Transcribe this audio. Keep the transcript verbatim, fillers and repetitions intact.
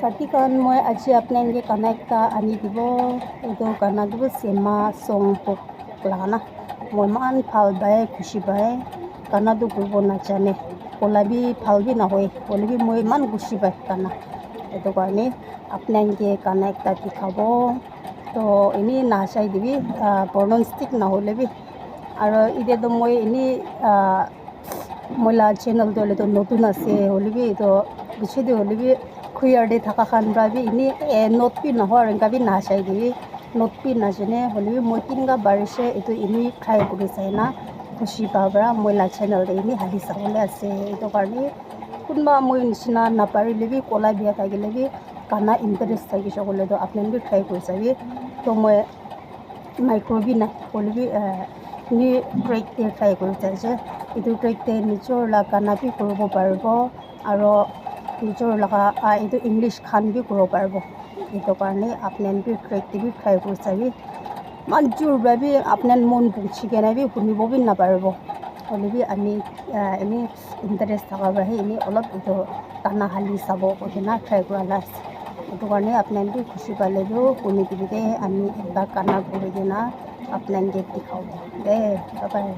Sati khan, moi aji apnai ke gana ekta ani dibo. Etu gana tu Sema song pop laga na. Moi eman bhal pai, khushi pai. Gana tu kuribo najane. Kola bi bhal bi nahoi. Hoile bi moi eman khushi pai gana. Etu karne apnai ke gana ekta dikhabo. To ini nashai dibi, ah, pronounce thik nahole bi. Aro ite to moi ini, ah, moi la channel tu hoile tu notun ase, hoile bi etu piche te hoile bi khuyar te thaka khan para bi ini, eh, note bi nahoi aru enka bi nashai dibi, note bi najane, hoile bi moi kinka parise etu ini try kuri sai na khushi pa para moi la channel te ini hali sabole ase. Etu karne kunba moi nishina naparile bi, kola bia thakile bi, gana interest thakishe koile tu apni khan bi try kuri sabi. To moi micro bi na hoile bi, eh, ni track te try kuri sai ase. Etu track te nijor la gana bi kuribo paribo, aro nijor laga, ah, etu English khan bi kuribo paribo. Etu karne apni khan bi track te bi try kuri sabi. Eman jor para bi apni khan mon buji kena bi hunibo bi naparibo. Hoile bi ami, ah, ini interest thaka para he ini olop etu gana hali sabo koi kena try kura la ase. Etu karne apni khan bi khushi pale tu huni dibi de ami ekta gana kuri kena apni khan ke dikhabo de. Bye bye.